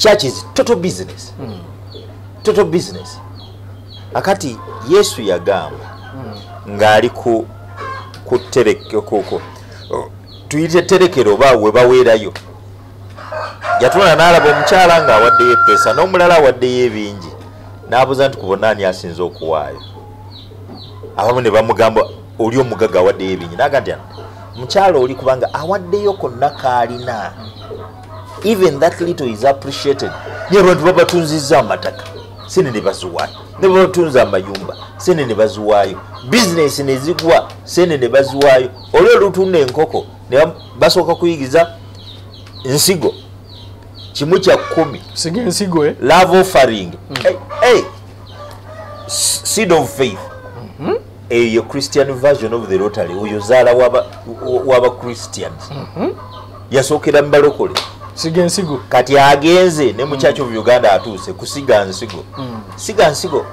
Church is total business. Total business. Akati Yesu yagamba ng'ali ku tuyite terekero oba we baweerayo, yatula n'alaba omukyala ng'awaddeyo eppeesa n'omulala awaddeyo ebingi, n'abuuza nti ku bonna ani asinze okuwaayo? Abamu ne bamugamba oli omugagga awaddeyo ebingi, n'agamba nti mukyala oli kubanga awaddeyo konna k'alina, even that little is appreciated. Naye abantu babatunzizza amataka, sente ne baziwaayo, ne babatunza amayumba, sente ne baziwaayo, bizinesi ne zigwa, sente ne baziwaayo. Oli olutunda enkoko ne basooka kuyigiza nsigo 1/10, siga ensigo, love offering, hey, hey, seed of faith. Eyo Christian version of the rotary. Oyo zaala waba Christians, yasookera mu balokole. Siga ensigo. Kati agenze ne mu Church of Uganda, atuuse kusiga nsigo. Siga nsigo,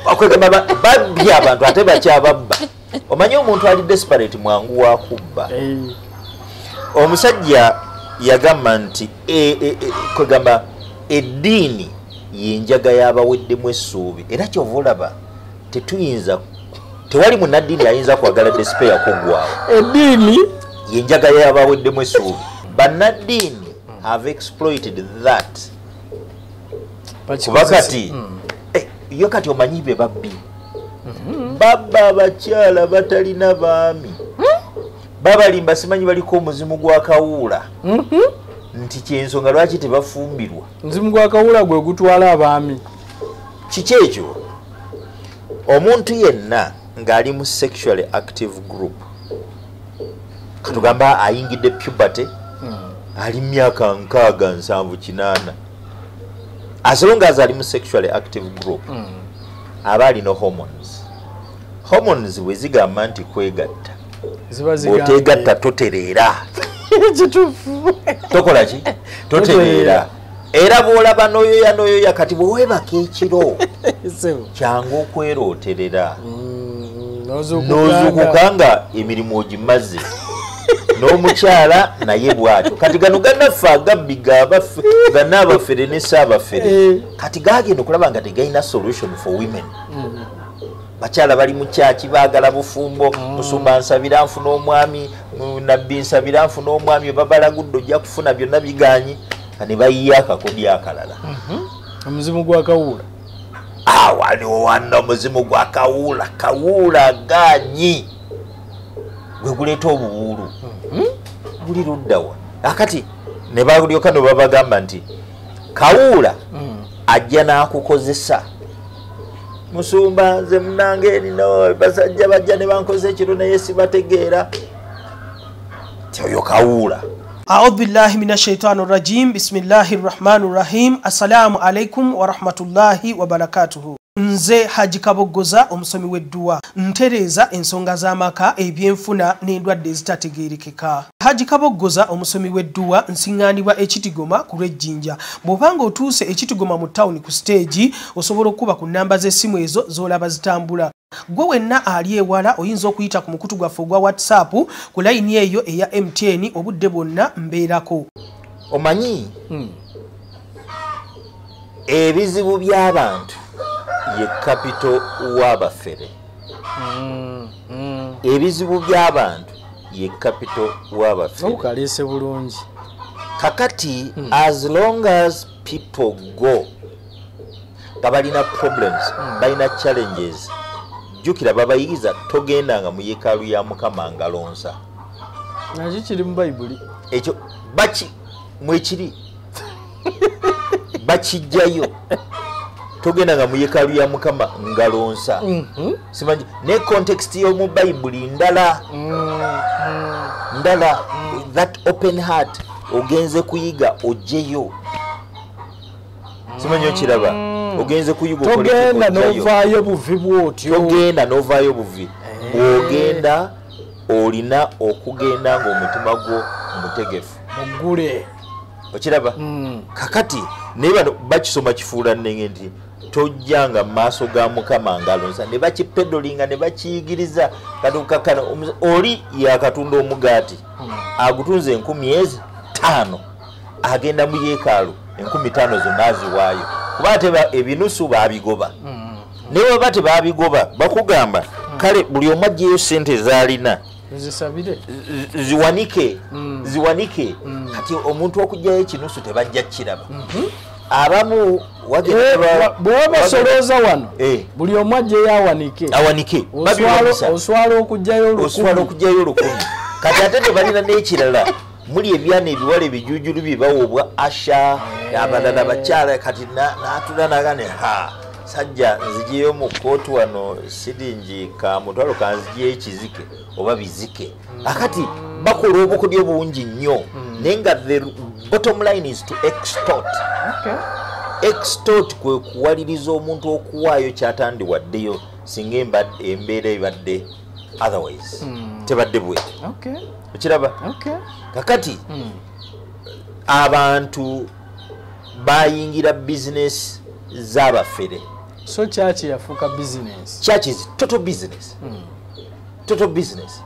okwegamba babbye abantu ate bakyababba. Omanyi omuntu ali desperate mwangu wa kubba. Omusajja yagamba nti kwegamba eddiini yenjaga y'abaweddemu essuubi, era kyova olaba tetuyinza, tewali munnaddiini ayinza kwagala despair kuggwawo. Eddiini yenjaga y'abaweddemu essuubi. Bannaddiini have exploited that, kuba kati yo kati omanyi be babbi, babba abakyala batalina baami, babalimba simanyi baliko omuzimu gwa kawuula, nti kyensonga lwaki tebafumbirwa. Omuzimu gwa kawuula gwe gutwala abaami. Kiki ekyo? Omuntu yenna ng'ali mu sexually active group, katugamba ayingidde puberty, ali myaka 60, 70, 80, as long as ali mu sexually active group, aba alina hormones. Hormones bwe zigamba nti kwegatta, bw'oteegatta totereera. Kituufu. Tokola ki? Totereera. Era bw'olaba n'oyoya n'oyoya, kati bwe weebaka ekiro kyangu okwerooterera, n'ozuukuka nga emirimu ogimaze n'omukyala naye bw'atyo. Kati gano gannaffe agabbi gabaffe ganna abafere ne saabafere, kati gagenda okulaba nga tegalina solution for women. Bakyala bali mu kyaki baagala bufumbo. Musumba nsabira nfuna omwami, nabbi nsabira nfuna omwami, babalagudde ojja kufuna, byonna biganyi, ne bayiya akakodyo akalala. Omuzimu gwa kawuula. Waliwo wanno omuzimu gwa kawuula. Kawuula ganyi gwe guleeta obuwuulu guli luddawa. Akati ne balyoka ne babagamba nti kawuula ajja n'akukozesa. Musumba nze munange erino basajja bajja ne bankoza ekiro naye sibategeera, ti oyo kawuula. Audhu billahi min ashaitani rajim, bismillahi rrahmani rrahim. Assalamu alaikum warahmatullahi wabarakatuhu. Nze Haji Kaboggoza, omusomi w'edduwa, ntereeza ensonga z'amaka, ebyenfuna n'endwadde ezitategeerekeka. Haji Kaboggoza, omusomi w'edduwa, nsiŋŋaanibwa Ekitigoma ku lw'Ejjinja. Bw'obanga otuuse Ekitigoma mu tawuni ku siteegi, osobola okuba ku nnamba z'essimu ezo z'olaba zitambula. Gwe wenna ali ewala oyinza okuyita ku mukutu gwaffe ogwa WhatsApp ku layini eyo eya MTN, obudde bwonna mbeerako. Omanyi ebizibu by'abantu ye capital w'abafere. Ebizibu by'abantu ye capital w'abafere. Okaleese bulungi. Kakati as long as people go nga balina problems, balina challenges, jjukira babayigiriza togendanga mu yeekaalu ya Mukama ngalonsa. Nakyo kiri mu Bayibuli. Ekyo baki mwekiri bakijjayo, togendanga mu yeekaalu ya Mukama ngalonsa. Simanyi ne context y'omu Bayibuli ndala ndala. That open heart, ogenze kuyiga ojjeyo, simanyi okiraba, ogenze kuyiga. Togenda n'ovaayo buvi bwotyo. Togenda n'ovaayo buvi. Bw'ogenda olina okugenda ng'omutima gwo mutegefu. Muggule. Okiraba? Kakati naye bano bakisoma kifuula nnenge nti tojjanga mu maaso ga Mukama ngalonsa, ne bakipedolinga ne bakiyigiriza. Kati oli yakatunda omugaati, agutunze 5,000, agenda mu yeekaalu. 5,000 zonna aziwaayo, kuba ate ebinusu babigoba. Naye baba tebabigoba, bakugamba kale buli omu aggyeyo sente z'alina zisabire, ziwanike, ziwanike. Kati omuntu okugyayo ekinusu tebajja kiraba. Abamu bwe basolooza wano, buli omu aggyeyo awanike, awanike, oswala okugyayo 1,000. Kati ate tebalina n'ekirala, muli ebyana ebiwala ebijujulu bye bawoobwa asha abalala bakyala. Kati n'atula n'agane, ha sajja nzigiyeyo mu kkooti wano siringi ka mutwalo, kanzigiyeyo ekizike oba bizike. Akati bakola obukodyo bungi nnyo, naye nga the bottom line is to extort. Extort kwe kuwaliriza omuntu okuwaayo kyatandiwaddeyo singa embeera ebadde otherwise, tebadde bwetyo. Okiraba? Kakati abantu bayingira bizinesi z'abafere. So church yafuuka business. Church is total business. Total business.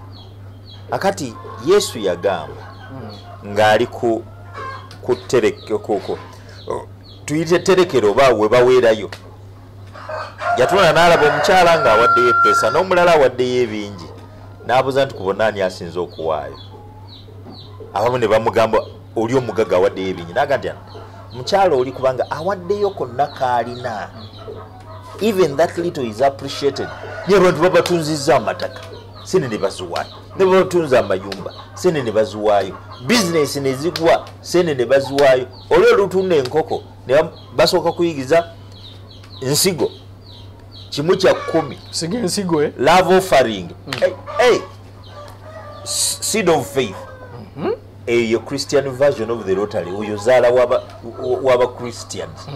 Akati Yesu yagamba ng'ali ku tuyite terekero oba we baweerayo, yatula n'alaba omukyala ng'awaddeyo eppeesa n'omulala awaddeyo ebingi, n'abuuza nti ku bonna ani asinze okuwaayo? Abamu ne bamugamba oli omugagga awaddeyo ebingi, n'agamba nti mukyala oli kubanga awaddeyo konna k'alina, even that little is appreciated. Naye abantu babatunzizza amataka, sente ne baziwaayo, ne babatunza amayumba, sente ne baziwaayo, bizinesi ne zigwa, sente ne baziwaayo. Oli olutunda enkoko ne basooka kuyigiza nsigo 1/10, siga ensigo, love offering, seed of faith. Eyo Christian version of the Rotary. Oyo zaala waba Christians,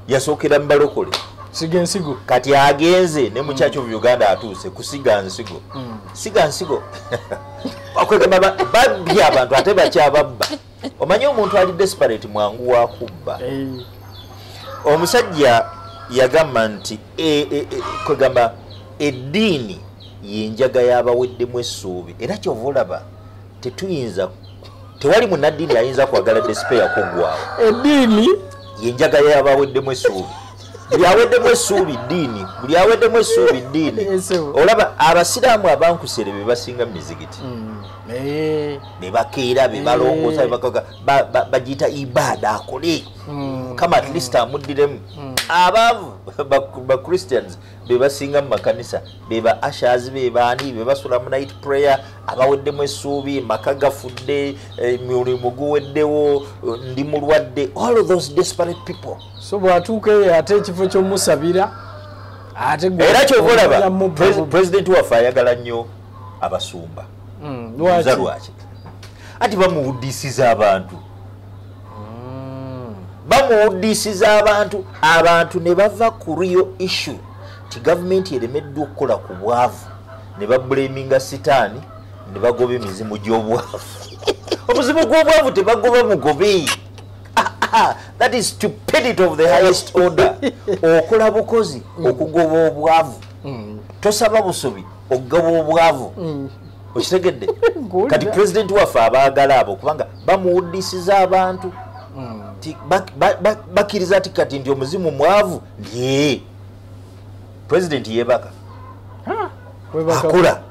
yasookera mu balokole, siga ensigo. Kati agenze ne mu Church of Uganda atuuse kusiga nsigo, siga nsigo. Bakwegamba babbye abantu ate bakyababba. Omanyi omuntu ali desperate mwangu wa kubba. Omusajja yagamba nti kwegamba eddiini yenjaga y'abaweddemu essuubi, era kyova olaba tetuyinza, tewali munnaddiini ayinza kwagala despair kuggwawo. Eddiini yenjaga y'abaweddemu essuubi. Buli aweddemu essuubi ddiini, buli aweddemu essuubi ddiini. Olaba abasiraamu abankusere be basinga mu mizigiti, be bakeera, be balongoosa, bagiyita ibaada, akole Mukama at least amuddiremu. Abaavu ba Christians be basinga mu makanisa, be ba ushers, be baani, be basula mu night prayer, abaweddemu essuubi, maka gafudde, emirimu guweddewo, ndi mulwadde, all of those desperate people. So bw'atuuka eyo ate ekifo ky'omusabira ate era kyova olaba pulezidenti waffe ayagala nnyo abasumba. Lwaki? Anti bamuwuddisiza abantu, bamuwuddisiza abantu, abantu ne bava ku real issue ti gavumenti eremeddwa okukola ku bwavu, ne babulaminga sitaani, ne bagoba emizimu gy'obwavu. Omuzimu gw'obwavu tebagoba mugobe. That is stupidity of the highest order. Okola bukozi okugoba obwavu, tosaba busobi okugoba obwavu. Okitegedde? Kati pulezidenti waffe abaagala abo kubanga bamuwuddisiza abantu, bakkiriza ati kati nti omuzimu mwavu, ndiye pulezidenti yeebaka akola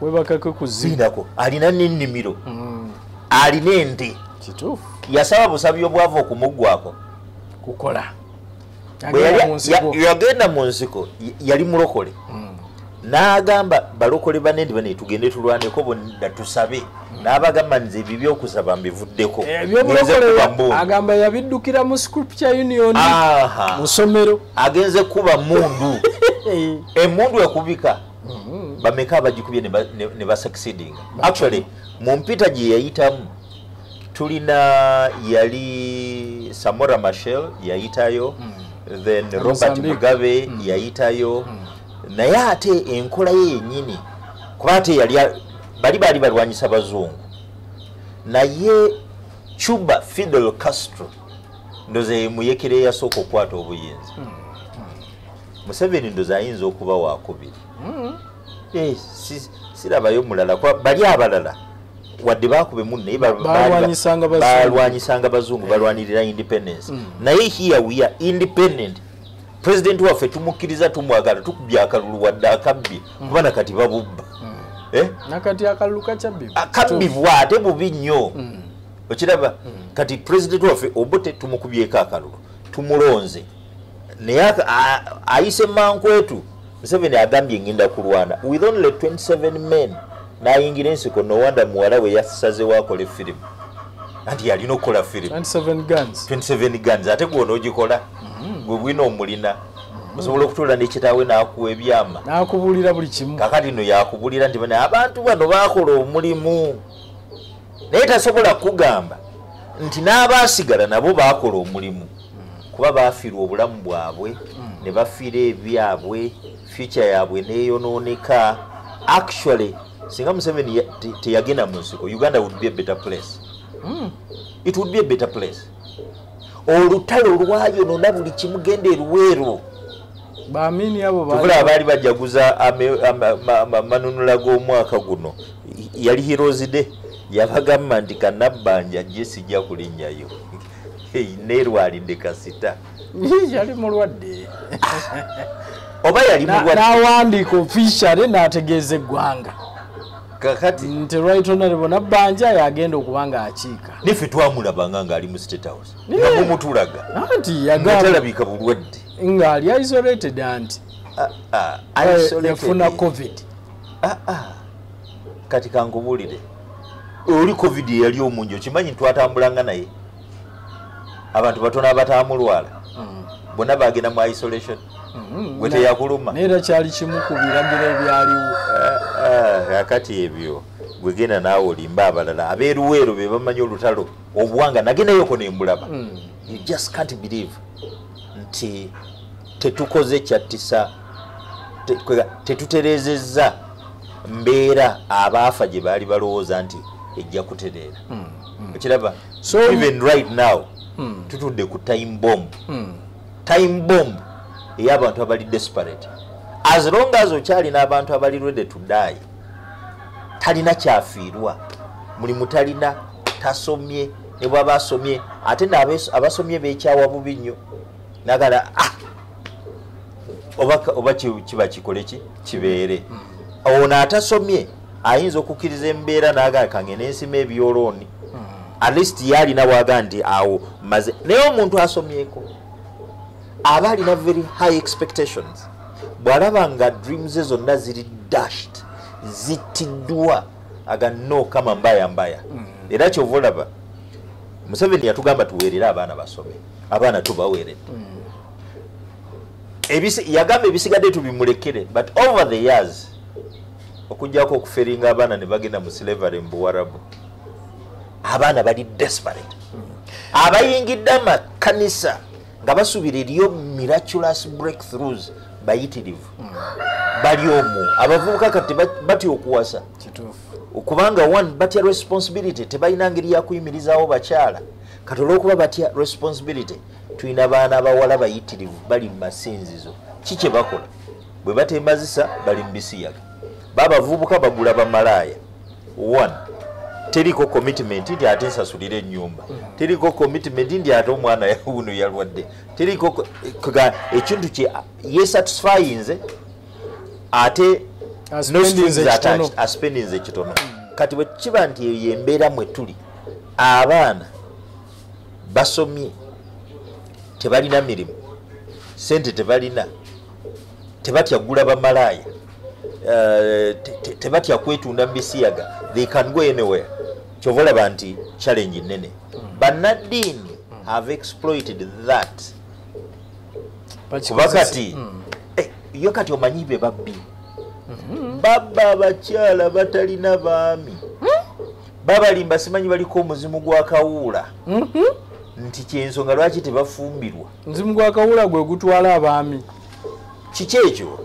zinako, alina n'ennimiro, alina ente. Yasaba busabi obwavu okumuggwako kukola. Yagenda mu nsiko, yali mulokole, n'agamba balokole banne nti bane tugende tulwaneko bonna tusabe, n'abagamba nze ebibi okusaba mbivuddeko. Ebyomulokole agamba yabiddukira mu Scripture Union mu ssomero, agenze kuba mundu, emundu ekubika bameka abagikubye ne basucceedinga. Actually mu mpita gye yayitamu tulina yali Samora Machel yayitayo, then Robert Mugabe yayitayo, naye ate enkola ye yennyini kuba ate yali bali baali balwanyisa bazungu, naye Cuba Fidel Castro ndoza muyekere eyasooka okukwata obuyinza. Museveni ndoza ayinza okuba wakubiri, sirabayo mulala, bali abalala Wadde bakube munne naye balwanyisanga bazungu, balwanirira independence. Naye here we are independent. President waffe tumukkiriza, tumwagala, tukubye akalulu wadde akabbye, kuba nakati babubba. Nakati akalulu kakyabibwa. Akabbibwa ate bubi nnyo. Okiraba? Kati president waffe Obote tumukubyeko akalulu, tumulonze, naye ayise mankwetu. Museveni agambye ngenda kulwana with only 27 men, n'ayingira ensiko. No wonder muwala we yasazewo akola efirimu, anti yalina okukola firimu. 27 guns. 27 guns, ate gwona ogikola gwe bwina omulina, osobola okutuula nekitaawe n'akuwa ebyama, n'akubuulira buli kimu. Kakati no yakubuulira nti bano abantu bano bakola omulimu, naye tasobola kugamba nti n'abaasigala nabo bakola omulimu, kuba bafiirwa obulamu bwabwe ne bafiira ebyabwe, future yaabwe neeyonooneka. Actually, singa Museveni teyagenda mu nsiko, Uganda would be a better place. It would be a better place. Olutalo lwayonoona buli kimu. Genda eruweero. Baamini abo. Tubula baali bajaguza manunula g'omwaka guno, yali Heroes Day. Yabagamba nti kanabbanja gye sijja kulinnyayo, neerwalidde kasita. Yali mulwadde. Oba yali mulwadde. N'awandiika officially n'ategeeza eggwanga Kakati nti Right Honorable Nabbanja yagenda okuba nga akiika. Niffe twamulabanga ng'ali mu State House, nga mumutulaga. Anti nga yagamba talabika bulwadde. Ng'ali isolated, anti Isolated. Yafuna COVID. Kati kankubuulire, oli COVID eyali omungi, okimanyi twatambulanga naye, abantu batono abatamulwala, bonna bagenda mu isolation, gwe teyakuluma. Naye era kyali kimu ku biragiro ebyaliwo. Kakati ebyo gwegenda naawe olimba abalala abeeruweero be bamanyi olutalo obuwanga. Nagendayoko nembulaba. You just can't believe nti tetukoze kyattisa, tetutereezezza mbeera abaafa gye baali balowooza nti ejja kutereera. Okiraba? Even right now tutudde ku time bomb, time bomb ey'abantu abali desperate. As long as okyalina abantu abali ready to die, talina kyafiirwa, mulimu talina, tasomye, ne bwaba asomye ate abasomye bekyawa bubi nnyo, nagala ah, oba kiba kikole ki kibeere. Ono atasomye ayinza okukkiriza embeera nagala kange nensima ebyolooni, at least ye alina waga nti awo maze. Naye omuntu asomyeko aba alina very high expectations. Bw'alaba nga dreams ze zonna ziri dashed, zittiddwa, aga no kama mbaya mbaya. Era kyova olaba Museveni yatugamba tuweerere abaana basome, abaana tubaweeredde. Yagamba ebisigadde tubimulekere, but over the years, okugjako okuferinga abaana ne bagenda mu slavery mu Buwarabu, abaana bali desperate. Abayingidde amakanisa nga basuubira eriyo miraculous breakthroughs bayitirivu, bali omwo. Abavubuka kati batya okuwasa. Kubanga one, batya responsibility, tebalina ngeri yakuyimirizaawo bakyala. Kati olwokuba batya responsibility, tulina baana abawala bayitirivu bali mu masinzizo. Ki kye bakola? Bwe batemazisa, bali mu bisiyaga. Babavubuka bagula bamalaaya. One, teriko commitment nti ate nsasulire ennyumba, teriko commitment nti ate omwana wuno yalwadde, teriko ekintu kye yesatisfyinze ate no strings attached, aspendinze ekitono. Kati bwe kiba nti eyo yembeera mwe tuli, abaana basomye, tebalina mirimu, sente tebalina, tebatya gula bamalaaya, tebatya kwetunda mu bisiyaga, they can go anywhere. Kyova olaba nti challenge nene. Bannaddiini have exploited that, kuba kati yo kati omanyi be babbi, babba abakyala batalina baami, babalimba simanyi baliko omuzimu gwa kawuula, nti kyensonga lwaki tebafumbirwa. Muzimu gwa kawuula gwe gutwala abaami. Kiki ekyo?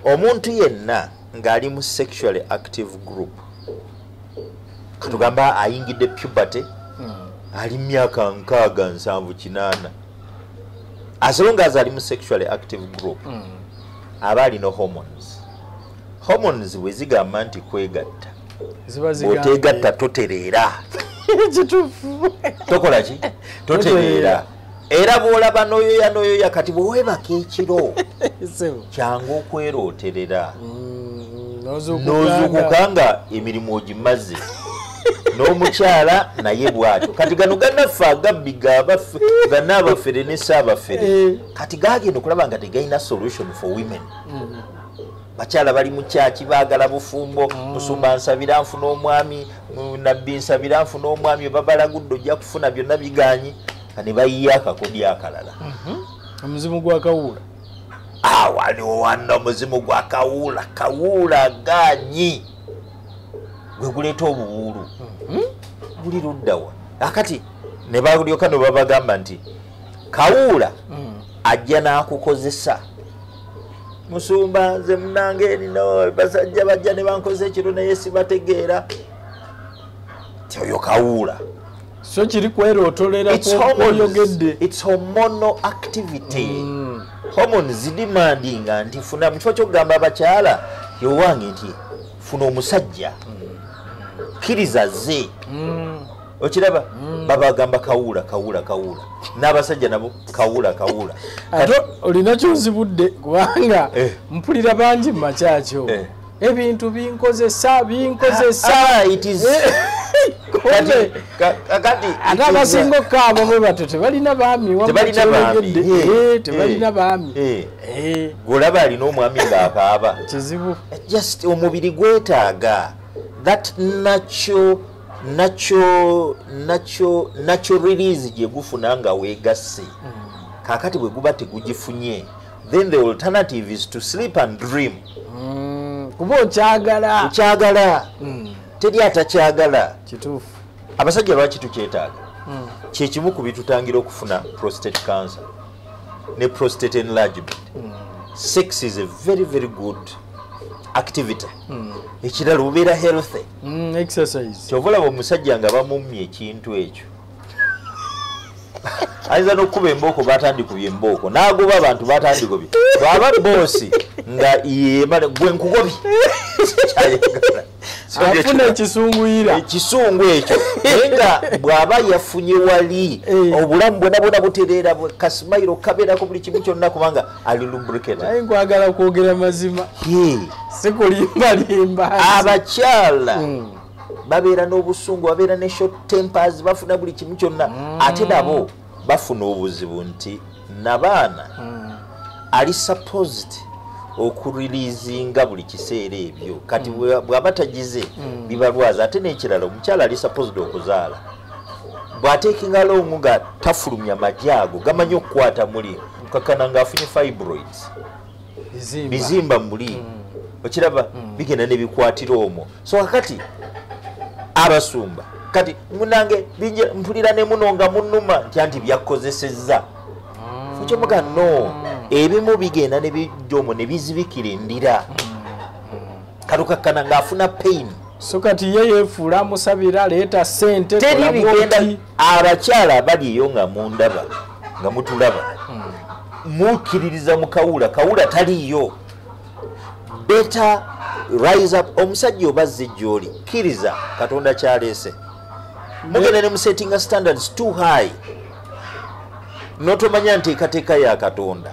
Omuntu yenna ng'ali mu sexually active group, katugamba ayingidde puberty, ali myaka 60, 70, 80, as long as ali mu sexually active group, aba alina hormones. Hormones bwe zigamba nti kwegatta. Bw'oteegatta totereera. Tokola ki? Totereera. Era bw'olaba n'oyoya n'oyoya kati bw'oweebaka ekiro kyangu okwerooterera. N'ozuukuka nga emirimu ogimaze. N'omukyala naye bw'atyo. Kati gano gannaffe agabbi gabaffe ganna abafere ne ssaabafere. Kati gagenda okulaba nga tegalina solution for women. Bakyala bali mu kyaki baagala bufumbo, musumba nsabira nfuna omwami, nabbi nsabira nfuna omwami, babalagudde ojja kufuna byonna bigaanyi, ne bayiya akakodyo akalala. Omuzimu gwa kawuula. Waliwo wano omuzimu gwa kawuula, kawuula gaanyi gwe guleeta obuwuulu. Guli luddawa. Akati ne balyoka ne babagamba nti kawuula ajja n'akukozesa. Musumba nze munange nino basajja bajja ne bankoze ekiro naye sibategeera. Ti oyo kawuula. So kiri kwerootolera kw'oyogedde. It's hormonal activity. Hormones zidemandinga nti funa mu kifo ky'okugamba abakyala yowange nti funa omusajja. Kkiriza ze. Okiraba babagamba kawuula kawuula kawuula n'abasajja nabo kawuula kawuula. Ate olina ky'onzibudde kubanga mpulira bangi mu makyakyo ebintu binkozesa binkozesa. It is kati ate abasinga okukaaba bwe batyo tebalina baami. Tebalina baami. Tebalina baami. Gw'olaba alina omwami ng'akaaba kizibu. Just omubiri gwetaaga that natural release gye gufuna nga weegasse. Kaakati bwe guba tegugifunye, then the alternative is to sleep and dream. Kuba okyagala. Okyagala. Teri atakyagala. Kituufu. Abasajja lwaki tukyetaaga? Kye kimu ku bitutangira okufuna prostate cancer ne prostate enlargement. Sex is a very very good activity. Ekirala obeera healthy. Exercise. Kyova olaba omusajja nga bamummye ekintu ekyo. Ayinza n'okukuba embooko batandikubye embooko n'agoba abantu batandikubye. Bw'aba boosi nga yeemala gwe nkugobye. Afuna ekisunguyira. Ekisungu ekyo. Naye nga bw'aba yafunye wali obulamu bwonna bwonna butereera kasimayiro kabeerako buli kimu kyonna kubanga ali lubricated. Naye nkwagala kwogera mazima. Si kulimbalimba. Abakyala babeera n'obusungu, babeera ne short tempers, bafuna buli kimu kyonna. Ate nabo bafuna obuzibu nti nabaana ali supposed okureleasinga buli kiseera ebyo. Kati bw'aba tagize bibalwaza. Ate n'ekirala omukyala ali supposed okuzaala bw'ateekinga long nga tafulumya magi ago gamanyi okukwata muli kakana ng'afunye fibroids bizimba muli okiraba bigenda ne bikwatira omwo. So kakati abasumba kati munange mpulira ne muno nga munnuma nti anti byakkozesezza. Ekyomuga no ebimu bigenda ne bijja omwo ne bizibikira endira. Kalukakkana ng'afuna pain. So kati ye yeefuula amusabira leeta ssente. Teri bigenda. Abakyala abali eyo nga mundaba nga mutulaba mukkiririza mu kawuula. Kawuula taliiyo. Better rise up. Omusajja oba azze gy'oli kkiriza Katonda kyaleese. Mugenda ne musettinga standards too high n'otomanya nteekateeka ya Katonda.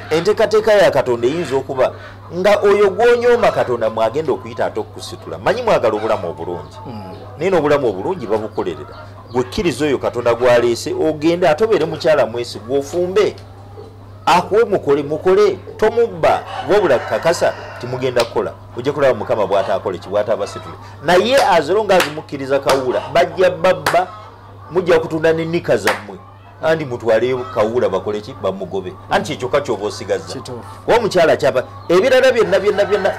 Enteekateeka ya Katonda eyinza okuba nga oyo gw'onyooma Katonda mwagenda okuyita ate okukusitula. Manyi mwagala obulamu obulungi naye n'obulamu obulungi babukolerera. Gwe kkiriza oyo Katonda gw'aleese ogende ate obeere mukyala mwesigwa ofumbe akuwe mukole mukole tomubba wabula kakasa timugenda kukola. Ojja kulaba Mukama bw'ataakola ki bw'ataabasitule. Naye as long as mukkiriza kawuula bajja babba mujja kutunda n'ennika zammwe andi mutwaleyo kawuula bakole ki bamugobe. Anti kyokka ky'oba osigazza. Kuba omukyala kyaba ebirala byonna byonna byonna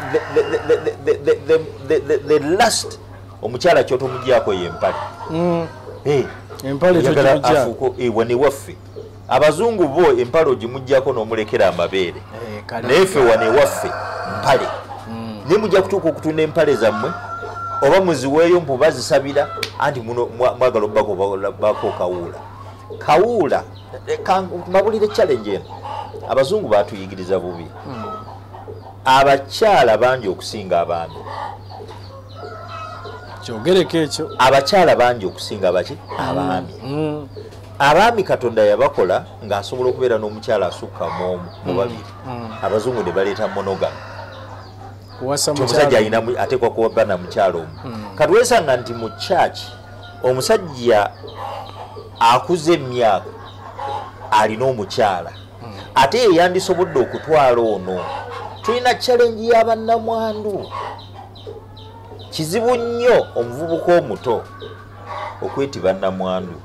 the last omukyala ky'otomugyako y'empale. Empale togimugyako. Wano ewaffe abazungu bo empale ogimuggyako n'omulekera amabeere. Naye ffe wano ewaffe mpale. Naye mujja kutuuka okutunda empale zammwe oba muziweeyo mbu bazisabira anti muno mwagala obbako kawuula. Kawuula mabulire challenge eno abazungu batuyigiriza bubi. Abakyala bangi okusinga abaami. Kyogereko ekyo. Abakyala bangi okusinga baki? Abaami. Abaami Katonda yabakola ng'asobola okubeera n'omukyala asukka mu omu, mu babiri. Abazungu ne baleeta monogamy. Kuwasa omusajja mukyala. Alina ateekwa kuba na mukyala omu. Kati weesanga nti mu church omusajja akuze emyaka alina omukyala, ate ye yandisobodde okutwala ono. Tulina challenge y'abannamwandu. Kizibu nnyo omuvubuka omuto okwetiba nnamwandu.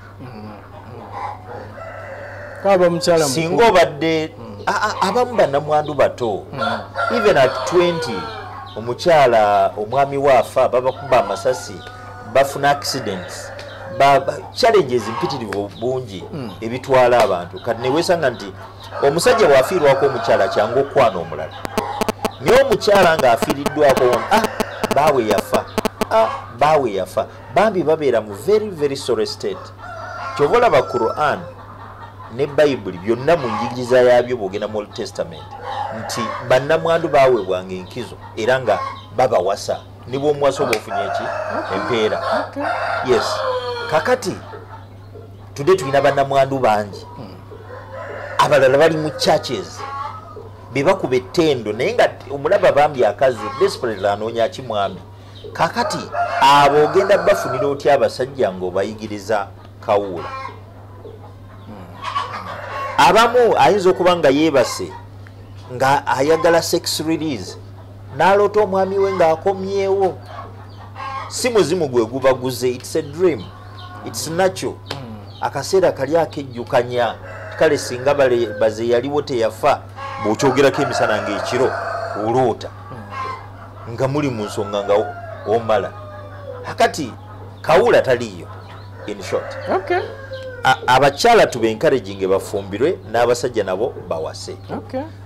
Kaba mukyala singa mukulu. Obadde abamu bannamwandu bato, even at 20 omukyala omwami waafa, babakuba amasasi, bafuna accidents, challenges mpitirivu bungi ebitwala abantu. Kati newesanga nti omusajja bw'afiirwako omukyala kyangu okwana omulala, naye omukyala ng'afiiriddwako, baawe yafa, baawe yafa, bambi babeera mu very very sorry state. Kyova olaba Quran ne Bayibuli byonna mu njigiriza yaabyo, bwogenda mu Old Testament, nti bannamwandu baweebwanga enkizo era nga babawasa, ne bw'omuwasa oba ofunye eki empeera. Yes, kakati tudde tulina bannamwandu bangi, abalala bali mu churches bebakuba ettendo, naye nga omulaba bambi akazi desperately anoonya kimwami. Kakati abo ogenda bafunira otya abasajja ng'obayigiriza kawuula? Abamu ayinza okuba nga yeebase nga ayagala sex release, n'aloota omwami we ng'akomyewo. Si muzimu gwe gubaguze, it's a dream, it's natural. Akaseera kali akejjukanya, kale singa baze yaliwo teyafa. Bw'okyogerako emisana ng'ekiro oloota nga muli mu nsonga nga omala. Akati kawuula taliiyo, in short. Abakyala tube encouraging bafumbirwe, n'abasajja nabo bawase.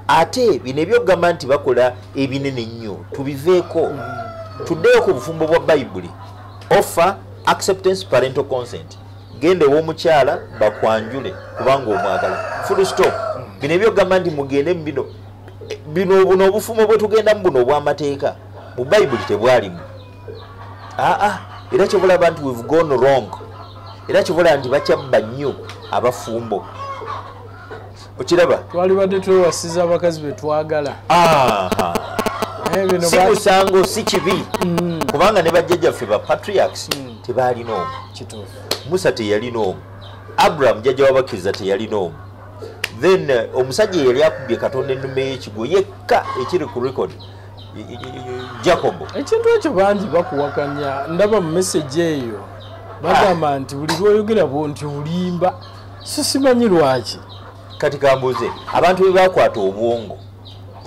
Ate bino ebyokugamba nti bakola ebinene nnyo tubiveeko, tuddeyo ku bufumbo bwa Bayibuli: offer, acceptance, parental consent. Genda ew'omukyala bakwanjule kubanga omwagala, full stop. Bino ebyokugamba nti mugende mu bino bino, buno obufumbo bwe tugendamu buno obw'amateeka, mu Bayibuli tebwalimu. Aa, era kyobulaba nti we've gone wrong, era kyobulaba nti bakyabba nnyo abafumbo, okiraba. Twalibadde twewasiza abakazi be twagala. Aha. Naye bino si musango, si kibi, kubanga ne bajjajjaffe ba patriarchs tebaalina omu. Musa teyalina omu, Abraham jjajja w'abakkiriza teyalina omu. Then omusajja eyali akubye Katonda ennume y'ekigwo yekka ekiri ku record, Jacobo. Ekintu ekyo bangi bakuwakanya. Ndaba mu message eyo bagamba nti buli lwoyogera bwo nti olimba, so simanyi lwaki. Kati kambuuze abantu bwe bakwata obwongo,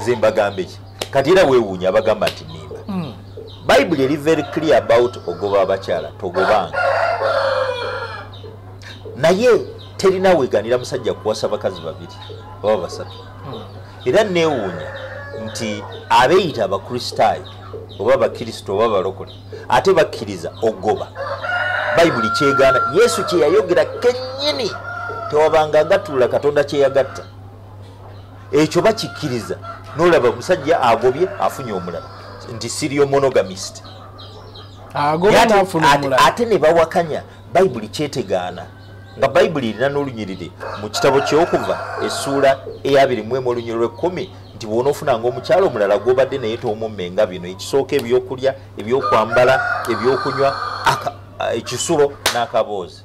nze mbagambe ki? Kati era weewuunya abagamba nti nimba. Bayibuli eri very clear about ogoba abakyala, togobanga, naye terina weeganira musajja kuwasa bakazi babiri oba basatu. Era neewuunya nti abeeyita Abakristaayo oba Abakristo oba abalokole ate bakkiriza ogoba. Bayibuli kyegaana, Yesu kyeyayogera kennyini, tewabanga agattulula Katonda kyeyagatta. Ekyo bakikkiriza, nolaba omusajja agobye afunye omulala, nti serial monogamist. Agoba n'afuna omulala. Ate ne bawakanya Bayibuli kyetegaana, nga Bayibuli erina n'olunyiriri mu kitabo kyokuva essuula eyabiri mu emu olunyiriri lw'ekkumi nti bw'onoofunanga omukyalo omulala gw'obadde naye toomummenga bino: ekisooka ebyokulya, ebyokwambala, ebyokunywa, ekisulo n'akaboozi.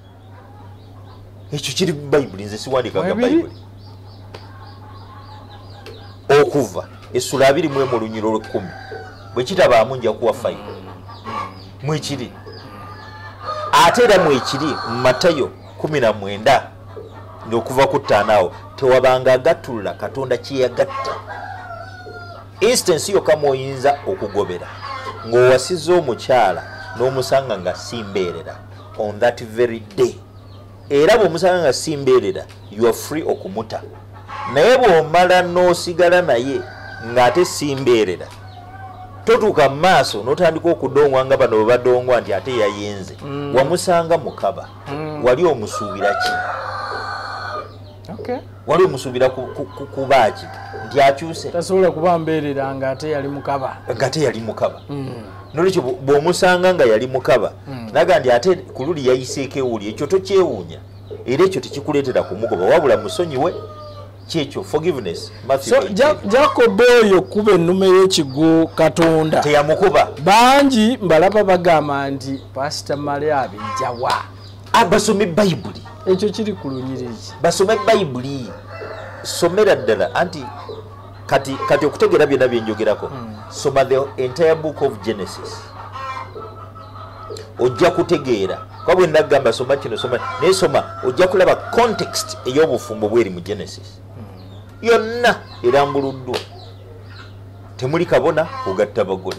Ekyo kiri mu Bayibuli, nze siwandikanga. Mwebiri? Bayibuli Okuva essula 21 olunyiriri olw'ekkumi. Bwe kitabaamu nja kuwa fayiro. Mwekiri, ate era mwekiri mu Matayo 19 ng'okuva ku 5 awo, tewabanga agattulula Katonda kyeyagatta. Instance yokka mw'oyinza okugobera ng'owasizza omukyala n'omusanga nga si mbeerera on that very day, era bw'omusanga nga si mbeerera, you are free okumuta. Naye bw'omala n'osigala naye ng'ate si mbeerera, totuuka mu maaso n'otandika okudongwa nga bano bwe badongwa nti ate yayenze. Wamusanga mukaba, wali omusuubira ki? Wali omusuubira kubaaki nti akyuse? Tasobola kuba mbeerera nga ate yali mukaba. Nga ate yali mukaba. Nolwekyo bw'omusanga nga yali mukaba, naga nti ate ku luli yayiseeko ewuli, ekyo tokyewuunya, era ekyo tekikuleetera kumugoba, wabula musonyiwe. Kyekyo forgiveness. So Jacob oyo kuba ennume y'ekigwo Katonda teyamukuba. Bangi mbalaba bagamba nti Pastor Male abijjawa. Basome Bayibuli. Ekyo kiri ku lunyiriri. Basome Bayibuli. Somera ddala anti kati okutegeera byonna bye njogerako. Soma the entire book of Genesis. Ojja kutegeera. Kuba bwe nagamba soma kino, soma naye soma, ojja kulaba context ey'obufumbo bweri mu Genesis. Yonna erambuluddwa. Temuli kabona kugatta bagole.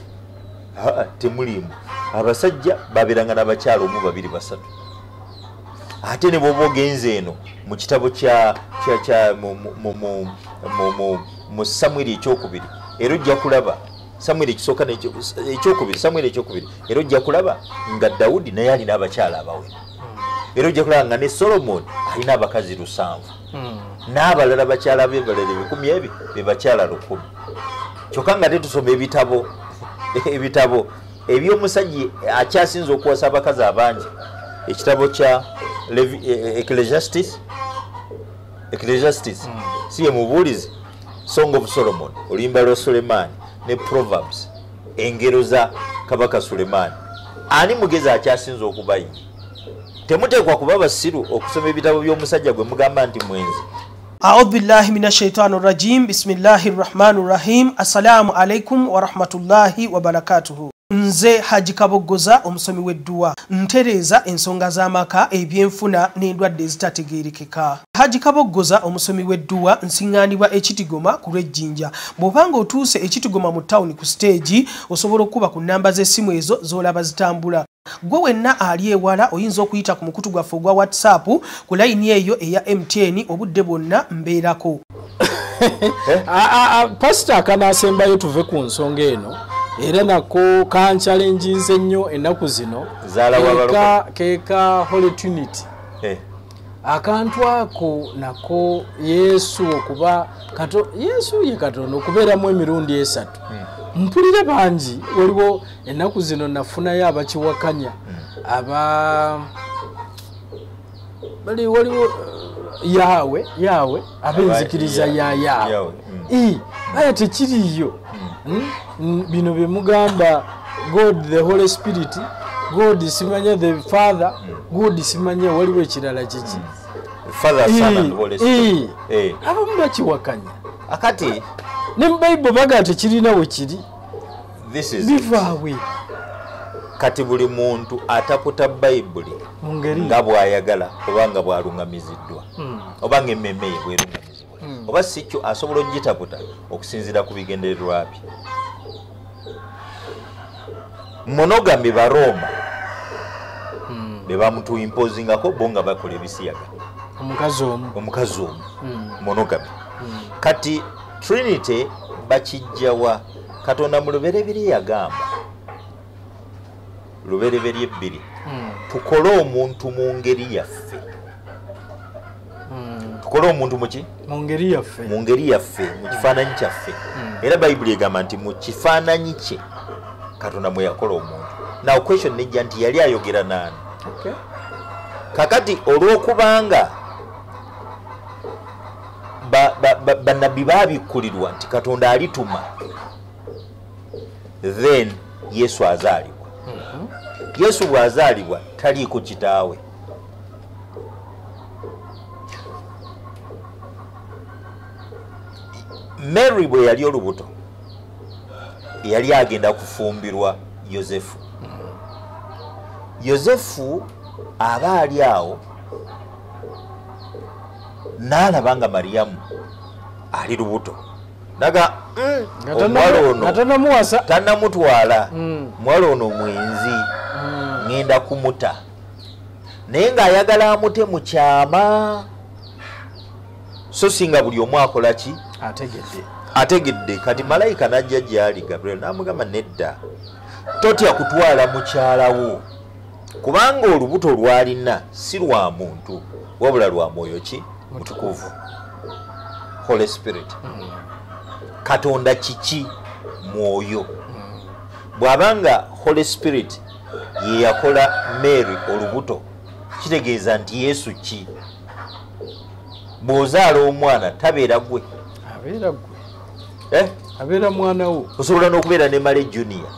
Temuliimu. Abasajja babeeranga n'abakyala omu, babiri, basatu. Ate ne bw'oba ogenze eno mu kitabo kya mu Samwiri ekyokubiri, era ojja kulaba Samwiri ekisooka ekyokubiri, Samwiri ekyokubiri, era ojja kulaba nga Dawudi naye alina abakyala abawera. Era ojja kulaba nga ne Solomon alina abakazi 7. N'abalala bakyala be balala 200 be bakyala 1000. Kyokka nga tetusoma ebitabo eby'omusajja akyasinze okuwasa abakazi abangi. Ekitabo kya Ecclesiastes, si ye Mubuulizi, Song of Solomon, oluyimba lwa Sulemaani, ne Proverbs, engero za Kabaka Sulemaani. Ani mugezi akyasinze okubayiga? Temuteekwa kuba basiru okusoma ebitabo by'omusajja gwe mugamba nti mwenzi. A'udhu billahi minash shaitani rajim. Bismillahir rahmanir rahim. Assalamu alaikum wa rahmatullahi wa barakatuhu. Nze Haji Kaboggoza omusomi w'edduwa, ntereeza ensonga z'amaka, ebyenfuna n'endwadde ezitategeerekeka. Haji Kaboggoza omusomi w'edduwa nsiŋŋaanibwa Ekitigoma ku lw'Ejjinja. Bw'obanga otuuse Ekitigoma mu tawuni ku siteegi, osobola okuba ku nnamba z'essimu ezo z'olaba zitambula. Gwe wenna ali ewala oyinza okuyita ku mukutu gwaffe ogwa WhatsApp ku layini eyo eya MTN, obudde bwonna mbeerako. Pasita akanaasembayo tuve ku nsonga eno, era nako kanchallenginze nnyo ennaku zino, keeka Holy Trinity. Akantu ako nako Yesu okuba Yesu ye Katonda okubeeramu emirundi 3. Mpulira bangi, waliwo ennaku zino nafunayo abakiwakanya, bali waliwo Yahwe abenzikiriza ya Yahwe. Aya tekiriyo. Bino bye mugamba God the Holy Spirit, God simanya the Father, God simanya waliwo ekirala kiki? Father, Son and Holy Spirit. Abamu bakiwakanya. Akati ne mu Bible baga tekirina we kiri. This is bivaawe. Kati buli muntu ataputa Bayibuli nga bw'ayagala oba nga bw'alungamiziddwa, oba ng'emmeme ye bw'erungamizibwa, oba si kyo asobola okugitaputa okusinziira ku bigendererwa bye. Monogamy ba Roma be bamutuimpozingako bo nga bakola ebisiyaga. Omukazi omu. Monogamy. Kati Trinity bakijjawa? Katonda mu Lubereberye yagamba, Lubereberye 2, tukole omuntu mu ngeri yaffe. Tukole omuntu muki? Mu ngeri yaffe. Mu ngeri yaffe, mu kifaananyi kyaffe. Era Bayibuli egamba nti mu kifaananyi kye Katonda mwe yakola omuntu. Now question nejja nti yali ayogera naani? Kakati olw'okubanga bannabbi baabikkulirwa nti Katonda alituma, then Yesu azaalibwa. Yesu bw'azaalibwa taliiko kitaawe. Mary bwe yali olubuto yali agenda kufumbirwa Yosefu. Yosefu aba ali awo n'alaba nga Mariamu ali lubuto, naga omuwala ono tannamutwala, muwala ono mwenzi, ŋŋenda kumuta. Naye ng'ayagala amute mu kyama, so singa buli omu akola ki? Ategedde. Kati malayika n'ajja gy'ali Gabriel n'amugamba nedda, totya kutwala mukyala wo, kubanga olubuto lw'alina si lwa muntu wabula lwa mwoyo ki? Mutukuvu, Holy Spirit. Katonda kiki? Mwoyo. Bw'abanga Holy Spirit ye yakola Mary olubuto, kitegeeza nti Yesu ki? Bw'ozaala omwana tabeera gwe, abeera gwe, abeera mwana wo. Osobola n'okubeera ne Male Junior,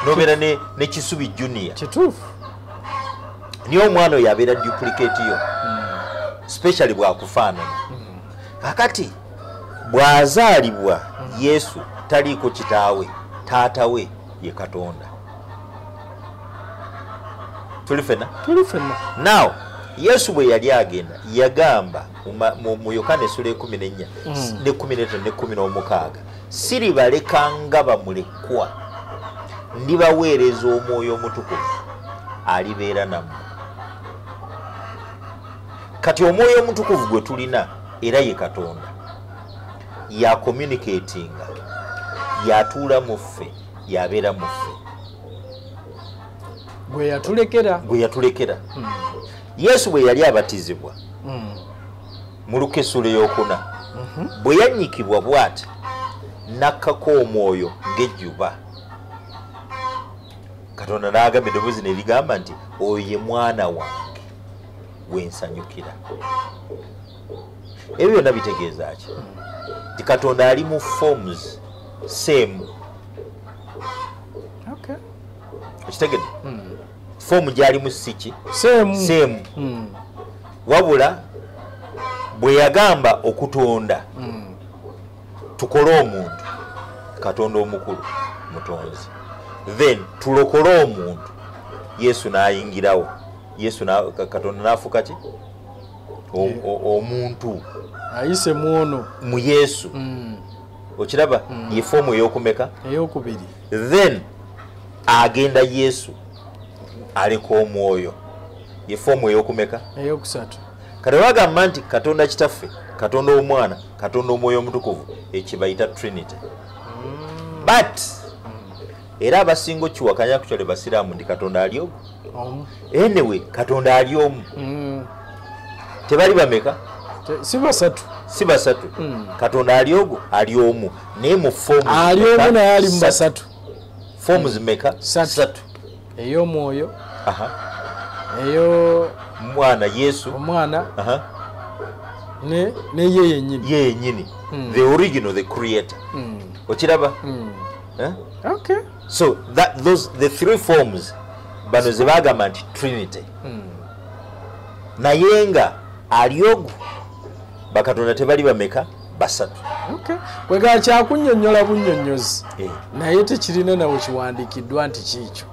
n'obeera ne Kisubi Junior. Kituufu. Niye omwana oyo abeera duplicate yo, especially bw'akufaanana. Kakati bw'azaalibwa Yesu taliiko kitaawe, taata we ye Katonda. Tuli fenna? Tuli fenna. Now Yesu bwe yali agenda yagamba mu Yokaana essula 14 ne 15 ne 16, siribaleka nga bamulekwa, ndibaweereza Omwoyo Omutukuvu alibeera nammwe. Kati Omwoyo Omutukuvu gwe tulina era ye Katonda, ya communicatinga, yatuula mu ffe, yabeera mu ffe, gwe yatulekera, gwe yatulekera. Yesu bwe yali abatizibwa mu Luka essula 4, bwe yannyikibwa bw'ati n'akkako omwoyo ng'ejjuba, Katonda n'agamba eddoboozi ne ligamba nti oyo ye mwana wange gwe nsanyukira. Ebyo byonna bitegeeza ki? Nti Katonda ali mu forms same. Okitegedde? Fomu gyalimu si ki? Same. Wabula bwe yagamba okutonda, tukole omuntu, Katonda omukulu mutonzi, then tulokole omuntu, Yesu n'ayingirawo. Yesu Katonda n'afuuka ki? Omuntu ayise muono mu Yesu. Okiraba? Ye fomu ey'okumeka? Ey'okubiri. Then agenda Yesu aleka omwoyo, ye fomu ey'okumeka? Eyokusatu. Kati bagamba nti Katonda Kitaffe, Katonda Omwana, Katonda Omwoyo Omutukuvu, ekibayita Trinity. But era abasinga okiwakanya kukyole basiraamu nti Katonda ali omu. Anyway, Katonda ali omu. Tebali bameka? Si basatu. Si basatu. Katonda ali ogwo, ali omu. Naye mu fomu ali omu naye ali mu basatu. Fomu zimeka? Satu. Ey'omwoyo, eyo mwana Yesu, omwana, ne ye yennyini, ye yennyini, the original, the creator. Okiraba? Okay. So that those the three forms bano ze bagamba nti Trinity. Naye nga ali ogwo, bakatonda tebali bameka? Basatu. Okay. Kwega kyakunnyonnyola bunnyonnyozi, naye tekirina nawe kiwandiikiddwa nti kiikyo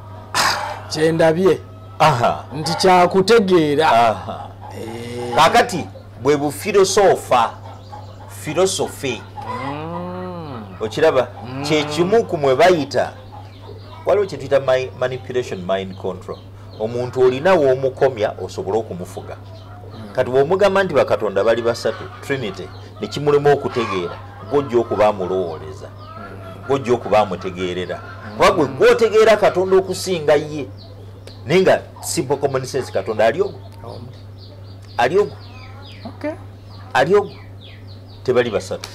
kyendabye, nti kyakutegeera. Kakati bwe bufilosofa, filosofe, okiraba? Kyekimu ku mwe bayita, waliwo kye tuyita manipulation, mind control. Omuntu olina w'omukomya osobole okumufuga. Kati bw'omugamba nti bakatonda bali basatu, Trinity, ne kimulema okutegeera, gw'ojja okuba amulowooleza, gw'ojja okuba amutegeerera, kuba gwe gw'otegeera Katonda okusinga ye. Naye nga simple common sense, Katonda ali ogwo, ali ogwo, ali ogwo, tebali basatu.